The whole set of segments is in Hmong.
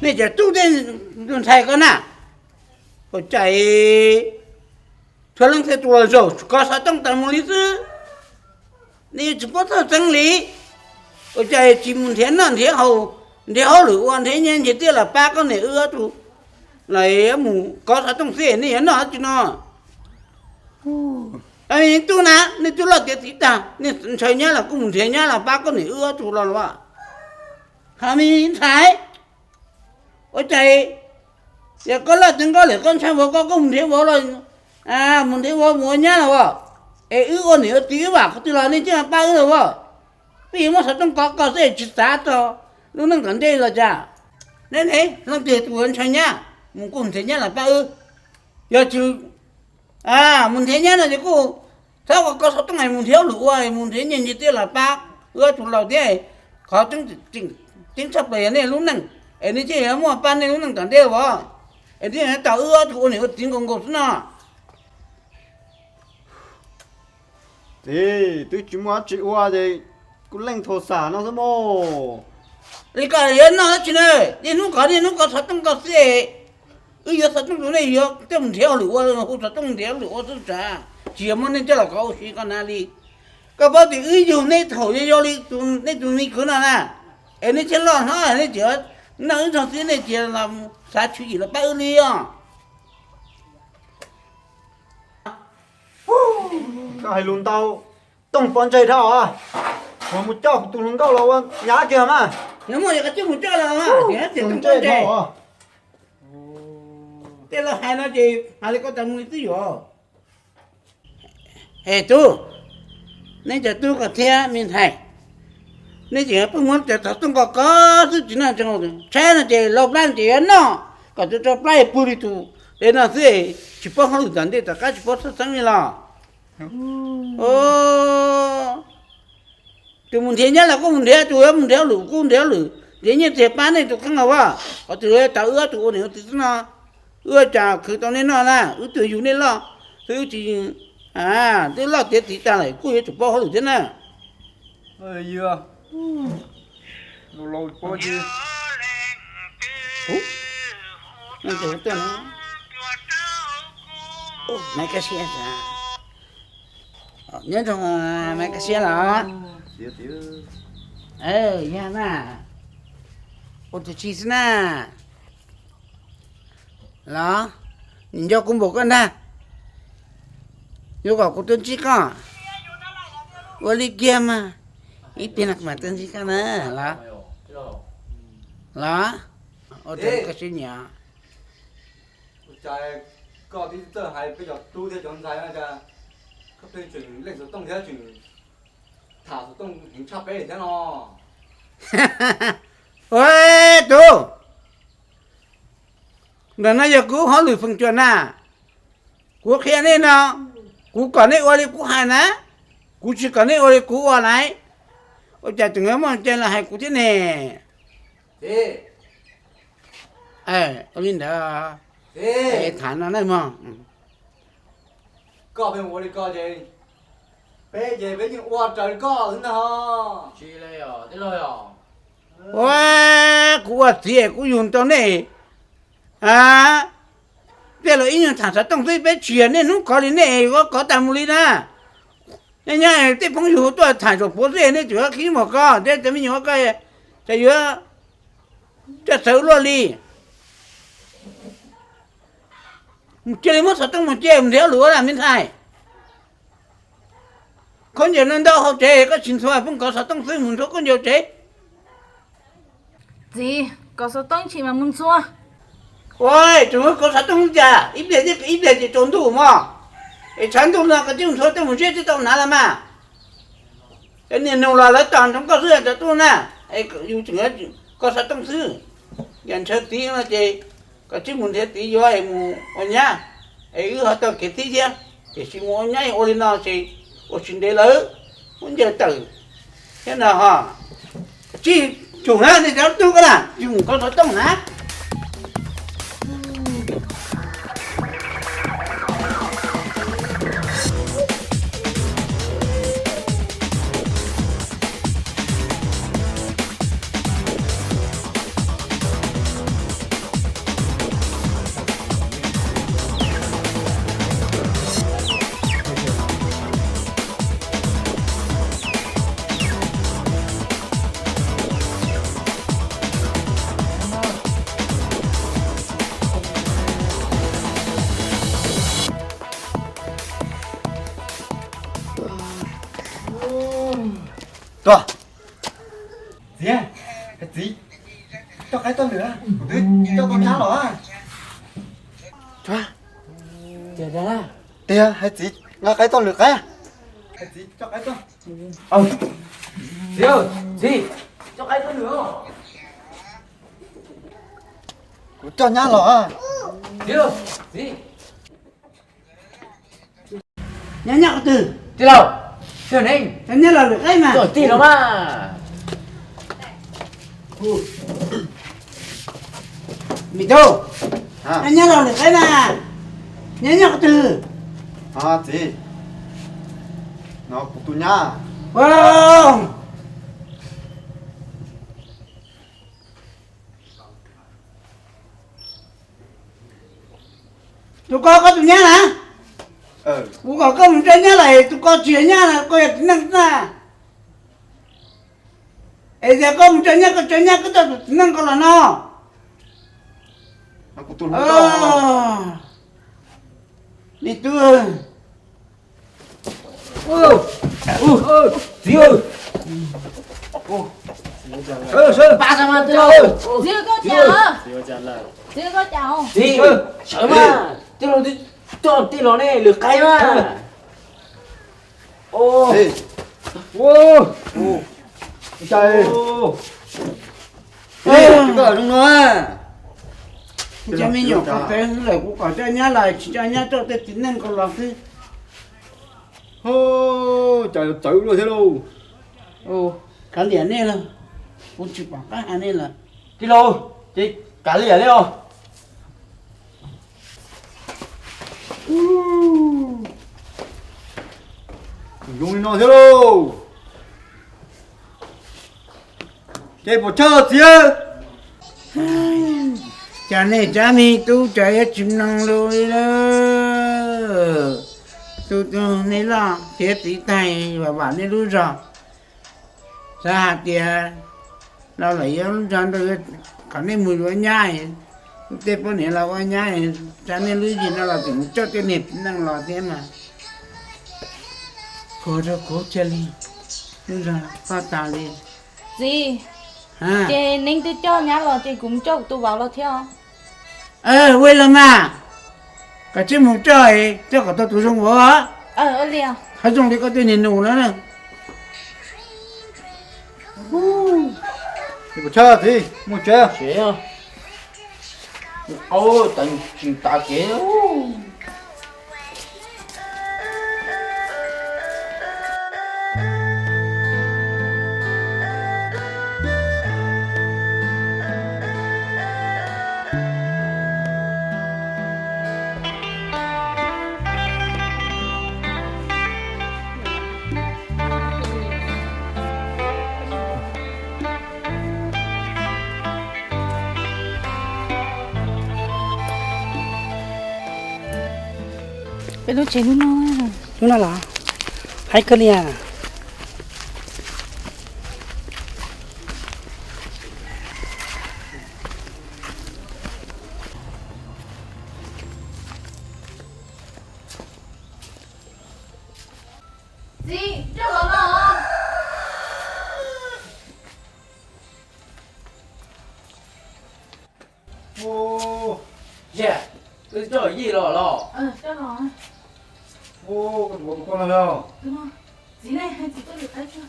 Nej cov tub tej tus ntxhais ko na, ua cas tshuav leej twg tus los zaum kov xov tooj tas mus li xwb, nej yuav tsis paub txog txeeb li. Ua cas tsis mus nrhiav noj nrhiav haus, nrhiav hauj lwm ua, nrhiav nyiaj nrhiav txiaj los pab koj niam wb ob tug, los mus kov xov tooj xwb, nej yuav noj dab tsi no? Tub na, nej twb loj tiav txiv tag, nej ntshaw nyab los kuj mus nrhiav nyab los pab koj niam wb ob tug los los. Hos me ntxhais, ua cas yog koj loj tiav nkauj lawm koj ntshai vauv, koj kuj mus nrhiav vauv los, mus nrhiav vauv mus ua nyab los as, es wb ua niam ua txiv wb vam qhov twg los nej thiaj pab wb los as? Peb yuav muab xov tooj kov koj xwb tsis xav txog lub neej tom ntej los cas? Nej ne, leej twg tus yuav ntshaw nyab mus kuj nrhiav nyab los pab wb. Yog tsis mus nrhiav nyab no ces kuj txhob kov xov tooj es mus nrhiav hauj lwm ua, mus nrhiav nyiaj nrhiav txiaj los pab wb ob tug laus thiab. Qhov tseeb tshaj plaws yog nej lub neej, es nej thiaj yuav muaj pab nej lub neej tom ntej os, es nej yuav tau wb ob tug ua niam ua txiv nkaus nkaus xwb no. Txiv, twb tsis muaj dab tsi ua ces kuj leej thaum xam no xwb mog. Li koj yuav noj dab tsi na? Niaj hnub kov niaj hnub kov xov tooj koj xwb. Wb yuav xov tooj rau nej yuav tej mus nrhiav hauj lwm ua, hu xov tooj nrhiav hauj lwm ua xwb sav, tsis yog muab nej coj los kov ua si koj na li. Koj paub tias wb yug nej thaum yau yau li nej tus me kwv no na, es nej thiaj loj hlob nej tseem noj wb nrog xwb nej tsis xav tshwm sim los pab wb li os. Koj hais lus ntau, tooj pov ntseg dhau os. Kuv mus coj kuv tus hluas nkauj los ua nyab kiag mas. Nws muaj yog koj twb mus coj los mas, tus ntsej dhau os. Tej laus hais no ces hais li koj tas mus li twb yuav. Es tub, neb cov tub ko thiab me ntxhais, neb tseem pheej muab cov xov tooj ko kov xwb tsis noj tsis haus, tshaib no ces laus plab ces yuav noj kom tau tso plab pw li tus dev no xwb, tsis paub hauj lwm tom ntej tom qab tsis paub txhawj xeeb li los. Tus mus nrhiav nyab los kuj mus nrhiav, tus yuav mus nrhiav hauj lwm kuj nrhiav hauj lwm, nrhiav nyiaj txiag pab nej tus kheej los as, qhov twg yuav tau wb ob tug ua niam ua txiv xwb no. Wb ua cas khwv tau nej noj na, wb twb yug nej loj xwb, wb tsis, twb loj tiav txiv tag lawm kuj yuav tsum paub hauj lwm thiab na. Maiv Kaj Siab, nyob zoo Maiv Kaj Siab los? Yog na, ua tus tsi xwb na. Los, nim nco kuv npaum koj ntag, yuav kom kuv tuaj ntsib koj. Ua li kiag mas, ib pliag no kuv mam tuaj ntsib koj na. Los, los, ua rau koj sib nyiam. Ua cas koj twb txawj hais peb cov tub thiab cov ntxhais no cas koj pheej tseem leej xov tooj thiab tseem tham xov tooj heev tshaj peb thiab no? Ua, tub, ntawm no yog kuv hauj lwm feem cuam na. Kuv qhia nej no, kuv kom nej ua li kuv hais na, kuv tsis kom nej ua li kuv ua na. Ua cas tseem yuav muaj cai los hais kuv thiab ne? Ua li ntawd, tham no na mog. Koj pheej ua li ko ces peb ces peb yeej ua raws li koj xwb ntag. Ua, kuv ua txiv kuv yug tau nej, a, tej laus ib nyuag tham xov tooj xwb peb tsis yog niaj hnub kov li nej, kov tag mus li na. Nyob nyob tej phooj ywg tuaj tham zaum puav xwb nej tseem yuav khib mos koj thiab cov me nyuam koj, ces yuav coj txawv luaj li. Mus cia li muab xov tooj mus cia mus nrhiav hauj lwm ua na me ntxhais. Khaub ncaws no ntau hauv tsev koj tsis ntxhua pheej kov xov tooj xwb mus ntxhua khaub ncaws tsev. Txiv, kov xov tooj tsis mas mus ntxhua. Ua, tseem muab kov xov tooj cas ib pliag ib pliag ces tsaus ntuj mog. Es tshav ntuj no koj twb mus ntxhua tej mus zeb twb tau hnav los mas. Cov niag nus los lawv tos ntsoov koj xwb cov tub na. Yus tseem kov xov tooj xwb. Yog ntshaw txiv no ces koj twb mus nrhiav txiv yuav es mus ua nyab, es wb ho tau kev txib thiab. Tiam sis mus ua nyab ua li no ces ua tsis ntev lawm, muab ncaws tawm thiab no ho. Tsis tsum na, nej cov tub ko na, tsis mus kov xov tooj na. Tuaj. Txiv, hais txiv coj qaib tuaj lwm, kuv twb coj tau nyab los. Tiag, hais txiv nqa qaib tuaj lwm qaib. Hais txiv coj qaib tuaj. Txiv, txiv, coj qaib tuaj lwm. Kuv coj nyab los. Txiv, txiv. Nyab nyob qhov twg? Tij laug, tij laug ne, nyab los lwm qaib mas. Tij laug mas. Me tub, nyab nyob los lwm qaib mas. Nyab nyob qhov twg? Txiv, no kuv tus nyab. Tus ko koj tus nyab na? Kuv kom koj mus tso nyab los tus ko tsis yog nyab na, koj yog txiv neej xwb na. Es yog koj mus tso nyab, koj tso nyab koj coj tus txiv neej ko los no. Me tub. Txiv, txiv, koj cas? Txiv, koj cas? Txiv, sawv mas, tij laug twb coj tij laug ne lwm qaib mas. Cov me nyuam qhuav txawv lawm, kuv kom coj nyab los tsis coj nyab, coj tej txiv neej ko los xwb. Cas txawv luaj thiab lauj. Kav liam nej lawm, kuv tsis pom qab hais nej lawm. Tij laug, ces kav liam li os. Zoo li no thiab lauj. Ces puas tshaj txiv? Cas nej cov me tub cov yuav tsis mloog lus li lawm. Tus tus nej loj thiab txiv tag vam vam nej lub zog. Xav hais tias no lawm yuav lub zog nrog kom nej mus yuav nyab, tej poj niam los ua nyab, tsa nej lub zig no los tseem mus coj tej niag txiv neej los thiab mas. Khuv rau kuv cia li, lub zog toj tas li. Txiv, ces neeb twb coj nyab los ces kuv mus coj kuv tus vauv los thiab os. Ua li los mas, koj tsij mus coj, coj kom tau tus zoo vauv. Hais zoo li koj tej niag nus na. Txiv, mus tsev. Qau tsis tav kev. Peb lub tsev hnub no, hnub no los haib kawg li as. Txiv, coj los los. Yej, wb coj yij los los. Txiv ne, txiv tuaj lwm qaib tso.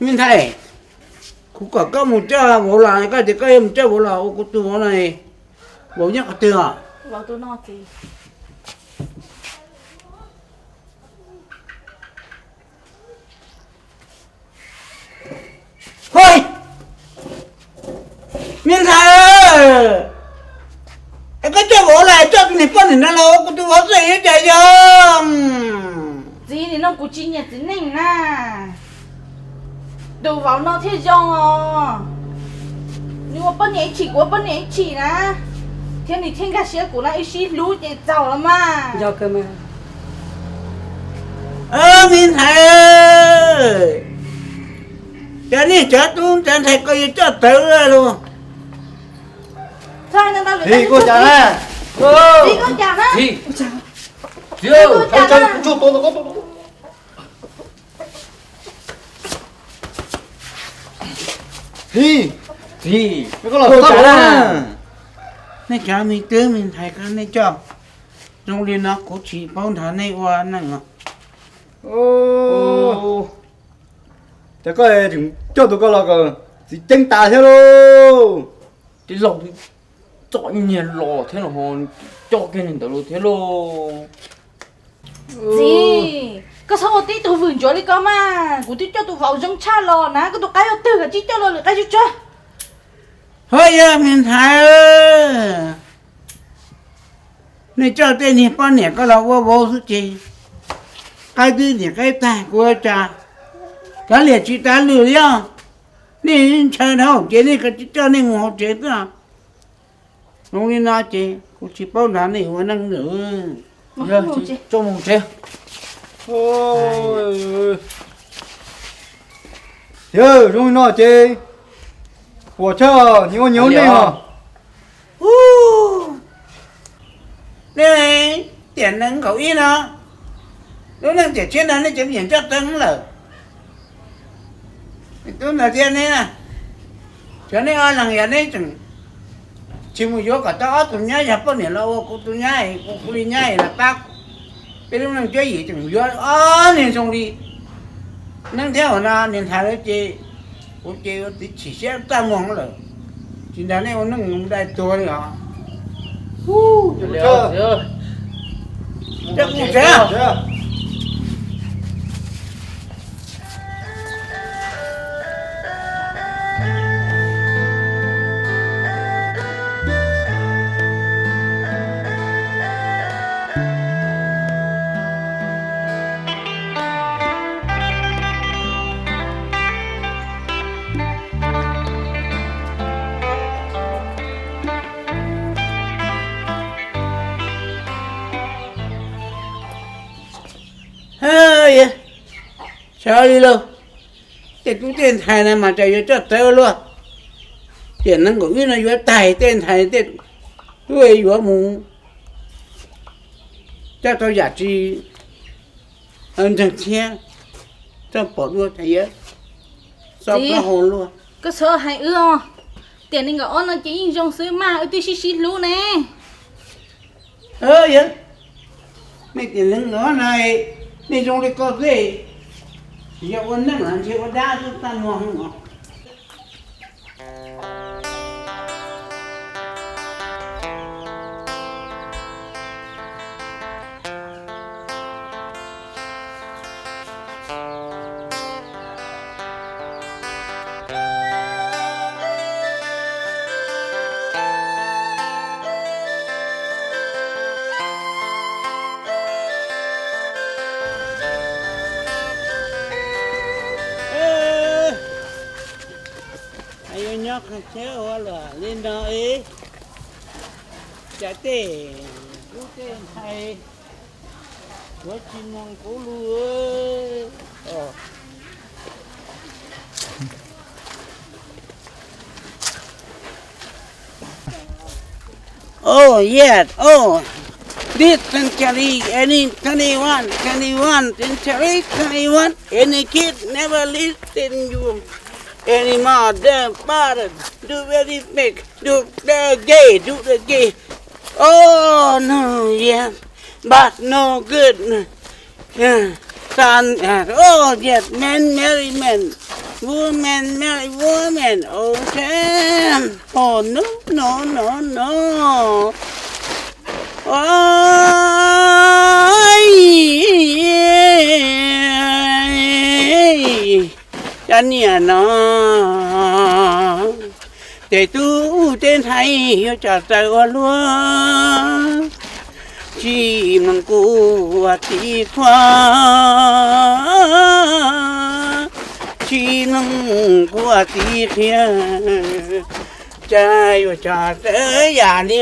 Me ntxhais, kuv kom koj mus coj vauv los, koj tias koj yuav mus coj vauv los ua kuv tus vauv no, vauv nyob qhov twg os? Hos, me ntxhais, es koj coj vauv los coj tus niag poj niam no los ua kuv tus vauv xwb yuav cas yog? Txiv, nim no kuv tsis nyiam txiv neej na. Tus vauv no thiaj zoo os. Nws ua poj niam ib tshim, kuv ua poj niam ib tshim na, thiab nws thiaj nkag siab kuv na, wb sib hlub ces txaus los mas. Me ntxhais, Cas nej cov tub cov ntxhais ko yuav coj tawv lug. Txiv, koj cas na? Txiv, koj cas na? Txiv, txiv, tsuag tua. Txiv, txiv, koj los txog na. Nej cov me tub me ntxhais ko nej coj zoo li no kuv tsis paub nrog nej ua neej os. Ces koj tseem coj tus ko los kom txiv ceeb tas thiab lauj. Tij laug, txom nyem los thiab los ho coj kiag li ntawd lauj thiab lauj. Txiv, koj txhob ua tib tug vwm ntsuav li ko mas, kuv twb coj tus vauv zoo tshaj los na, koj tus qaib ua twg koj tsis coj los lwm qaib tsuag tsuag. Ho yog me ntxhais, nej coj tej niag poj niam ko los ua vauv xwb ces qaib twb niam qaib tag kuv ua cas kav liam tsis tav lwm li os. Nej ntshaw dhau ces nej ko tsis coj nej mus hauv tsev xwb. Zoo li no ces kuv tsis paub nrog nej ua neej lawm. Yawg, zoo li no ces puas tshaj nyias ua nyias ua neej os. Nej tiam nees nkaum ib no, lub neej tiam tshiab no nej cov me nyuam coj tau lawm. Tub ntawd thiab neb na, cov neb ob leeg yog neb tseem tsis mus yuav kom tau ob tug nyab yog poj niam los ua kuv tus nyab, kuv li nyab los pab peb lub neej cuab yim tseem yuav ob niag zoo li neeb thiab hauv no niag ntxhais lawm ces kuv ces ua txiv chim siab txaj muag lawm, tsis nrog nej ua neej dai tuag li os. Xyov li lauj, tej tub tej ntxhais na mas cas yuav coj tawv luaj. Tiam nees nkaum ib no yuav tag tej ntxhais tej tub yuav mus coj tau yam tsis ntseeg thiab, coj pom dua tas yawg, txhob plaub hau luaj. Koj txhob hais wb os, tiam nees nkaum ob no ces yeej zoo xwb mas, wb twb sib sib hlub ne. Yawg, nej tiam nees nkaum ob na, nej zoo li ko xwb, tsis yog ua neej los ntshe ua dab xwb txaj muag heev os. Yuav nyob qhov chaw ua luam li no es, cas tej tub tej ntxhais yuav tsis mloog kuv lus. Oh yes, oh, this century, any twenty-one, twenty-one, century, twenty-one, any kid never listen you anymore. The father do very big, do the gay, do the gay. Oh no, yes, but no good. Son, oh yes, man marry man, woman marry woman. Okay. Oh no, no, no, no. Oj, cov niam no, tej tub tej ntxhais yuav tso raws ua luaj, tsis mloog kuv ua txiv thuam, tsis mloog kuv ua txiv qhia, cas yuav tso raws yam li,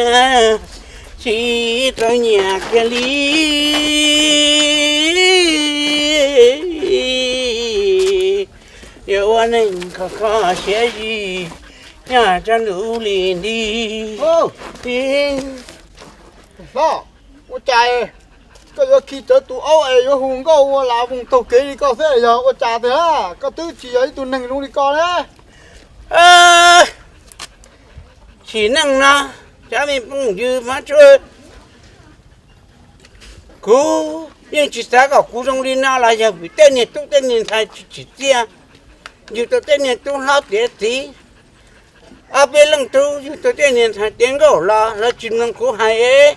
tsis tau nyiam kiag li. Ua neej kho kho siab zim, nyob tso ntuj li nti. Hlob, ua cas koj yuav khi cawv tus aub es yuav hu nkauj ua las voos taug kev li koj xwb, yog ua cas tiag? Koj twb tsis yog ib tug neeg zoo li ko na. Tsim neej no, cov me phooj ywg hmov tshua, kuv yeej tsis xav kom kuv zoo li no los yog vim tej niag tub tej niag ntxhais tsis tsim txiaj. Yug tau tej niag tub hlob tiav txiv, ob peb leej tub yug tau tej niag ntxhais tiav nkauj los lawv tsis mloog kuv hais es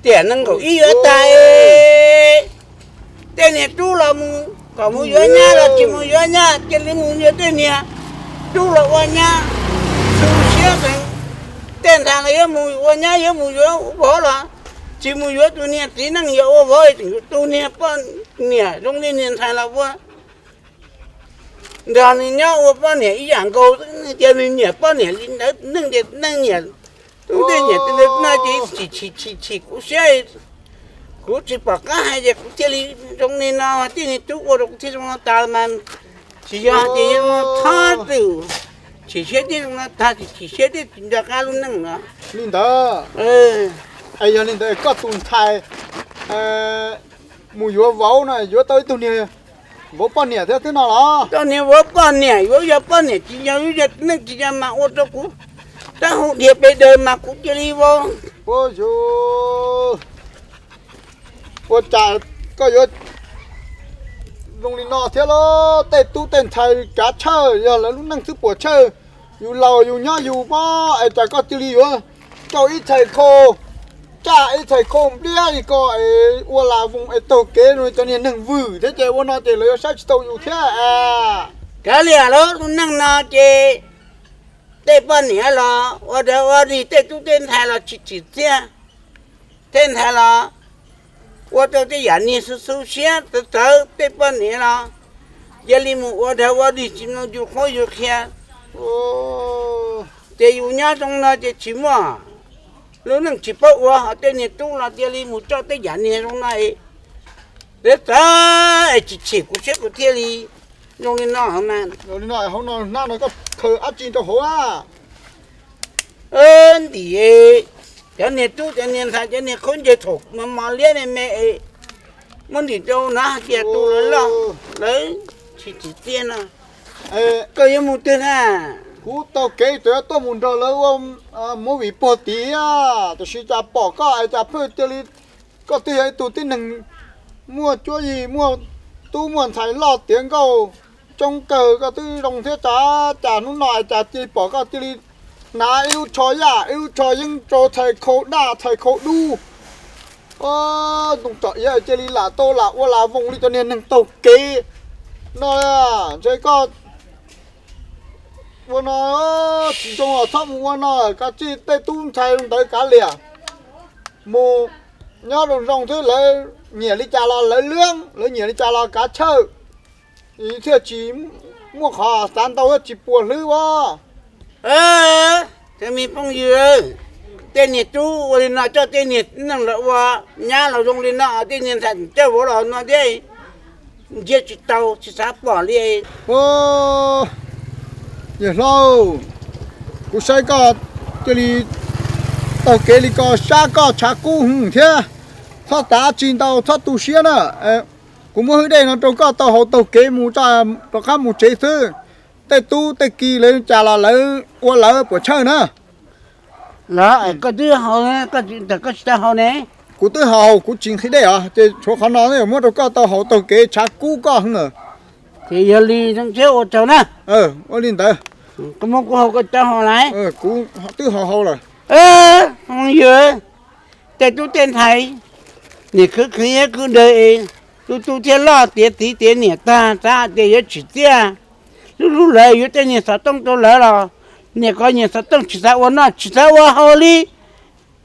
tiam nees nkaum ib yuav tag es tej niag tub los mus kom mus yuav nyab los tsis mus yuav nyab, cia li mus yuav tej niag tub los ua nyab. Xu siab heev, tej ntxhais los yuav mus ua nyab yuav mus yuav vauv los tsis mus yuav tus niag txiv neej yog ua vauv, tseem yuav tus niag poj niam zoo li niag ntxhais los ua. Nrog nws nyob ua poj niam ib yam nkaus, cia nws nyiam poj niam li ntawd, neej ces neej nyiam tub tej nyiam tej no ces tsis tshim tshim kuv siab. Kuv tsis pom qab hais ces kuv thiaj li zoo li no, tej niag tub ua rau kuv thiaj zoo no tas mas. Tsis yog ces yog no txhob txwm chim siab thiab zoo no tag, tsis chim siab thiab tsis nco qab lub neej no. Li ntawd, es yog li ntawd koj tus ntxhais mus yuav vauv no yuav tau ib tug niag vauv poj niam thiab twb no los? Tau niag vauv poj niam, yuav yog poj niam tsis yog, yuav yog neej tsis yog mas ua rau kuv tab hu dhia pes daws mas kuv cia li vau. Ua yus, ua cas koj yuav zoo li no thiab lauj? Tej tub tej ntxhais kav tshawj yog lawv lub neej xwb puas tshawj. Yus laus yus nyob yus pob es cas koj cia li yuav coj ib txhais khau, caj ib txhais khau npliab li ko es ua las voos es taug kev no, cov niag neeg vwm thiab ces ua no ces lawv yuav saib tsis tau yus thiab. Kav liam lub neej no ces tej poj niam los ua dog ua dig, tej tub tej ntxhais los tsis tsim txiaj, tej ntxhais los ua tau tej yam niag xu xu siab txawv txawv, tej poj niam los cia li mus ua dog ua dig tsis mloog yus qhuab yus qhia. Ces yus nyob zoo no ces tsis muaj lub neej tsis paub ua, ho tej niag tub los cia li mus coj tej yam niag zoo no es txawv txawv es tsis chim kuv siab kuv thiaj li zoo li no mas. Hauv no hnab no koj khaws dab tsi rau hauv a? Ntim, cov niag tub cov niag ntxhais cov niag khaub ncaws thaum mos mos liab me me es muab ntim rau no hais tias tus lawv loj, lawv tsis tsim txiaj no. Koj yuav mus twg na? Kuv taug kev tseem tuaj mus nrog lawv ua movie puag tid, tiam sis cas pom koj es cas pheej cia li, koj twb yog ib tug tib neeg muaj cuab yig, muaj tub muaj ntxhais loj tiav nkauj coob kawg, koj twb zoo thiab, cas cas hnub no es cas cia li pom koj cia li hnav ib lub tsho yaj ib lub tsho yeeb rau txhais khau daj txhais khau dub, ntoo tsom iav cia li lam tau lam ua lam voos li cov niag neeg taug kev no. Ntshe koj ua no tsis zoo os, txhob mus ua no, kav tsij tej tub ntxhais ntawd kav liam, mus nyob zoo zoo xwb, lawv nyiam li cas los lawv leeb, lawv nyiam li cas los kav tshawj, thiaj tsis muaj qhov xav ntau thiab tsis puas hlwb as. Cov me phooj ywg, tej niag tub ua li no coj tej niag neeg los ua nyab los zoo li no, tej niag ntxhais coj vauv los no thiab, ntsia tsis tau tsis xav pom li. Yawg hlob, kuv saib koj cia li taug kev li ko, sab koj tshav kub hwv thiab, txhob xav tsi ntau, txhob tu siab na. Kuv muab hwj dej no rau koj tau haus taug kev mus rov qab mus tsev xwb. Tej tub tej ki lawv cas los lawv ua lawv puas tshawj na. Los koj twb haus, koj tsis tau haus ne? Kuv twb haus, kuv tsis nqhis dej os, ces tshuav qhov no muab rau koj tau haus taug kev, tshav kub koj heev lawm. Ces yog li zoo siab ua tsaug na. Ua li ntawd. Koj muab kuv haus koj tau haus lawm. Kuv twb haus haus lawm. Phooj ywg, tej tub tej ntxhais, niam khwv khwv yab khwv dawg es, tu tu thiaj loj tiav txiv tiav niam tag, xav hais tias yuav tsim txiaj, lub hlub lawv, yuav tej niag xov tooj rau lawv los, niam ko niag xov tooj tsis xav ua noj tsis xav ua haus li.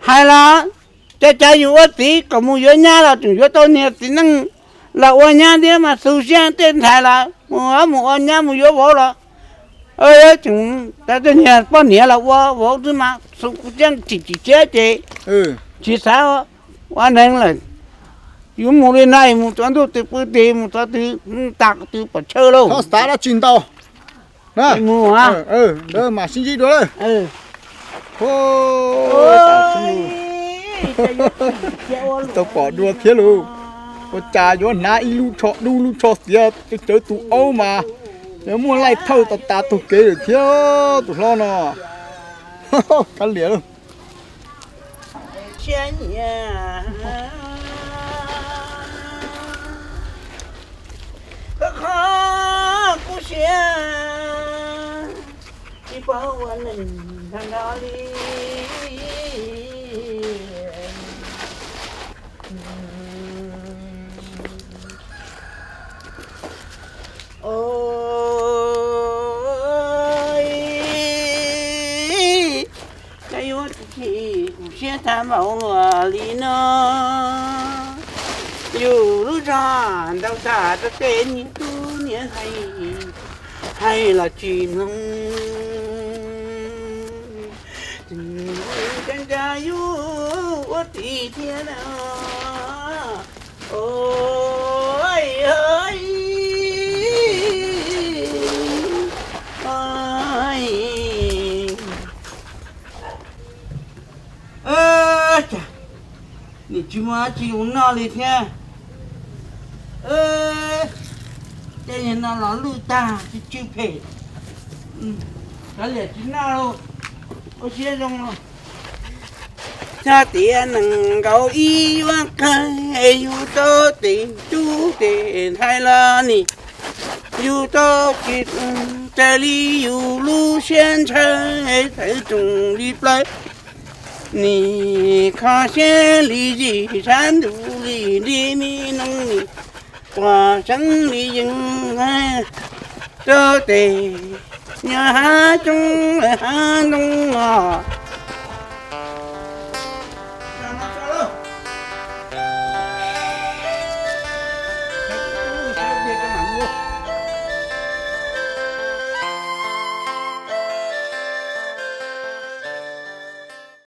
Hais los, cas cas yus ua txiv kom mus yuav nyab los tseem yuav tau niag txiv neej los ua nyab thiab mas xu siab, tej ntxhais los mus mus ua nyab mus yuav vauv los tseem tau tej niag poj niam los ua vauv xwb mas xu siab, tsis tsim siab ces tsis xav ua neeg lawm. Yuav mus li na, mus txog ntuj twg pw twg, mus txog twg tas twg pom tsawg lauj. Txhob xav dab tsi ntau. Mus, ntawd mam sib ntsib dua lawm. Tsis tau pom dua thiab lauj. Ua cas yuav hnav ib lub tsho dub lub tsho xiav cawv tus aub mas yuav muaj laij thawj tas tas taug kev lawm thiab tus hlob no. Kav liam lauj. Koj kho kuv siab, tsis paub ua neeg nrog nrog li. Oj, koj yuav tsis chim kuv siab tag npaum luaj li no. Yus lub zog ntau tag rau tej niag tub niag hais, hais los tsis mloog. Ntshai ntshai yus ua txiv thiab na. Cas nim tsis muaj dab tsi ua noj li thiab. Tej niag no los lwj tag tsis tsw phem. Kav liam tsis noj lauj, ua siab zoo. Txog tiam nees nkaum ib yuav qag, yus tau tes cub tes nthaij los nim, yus tau tsis raws li yus lub siab ntshaw, txawv tsoos li plawv, nim kho siab li zim sab ntuj li nrig mi noog nim, quas seeb li yees rau tes nyob hav coob hav ntoo os.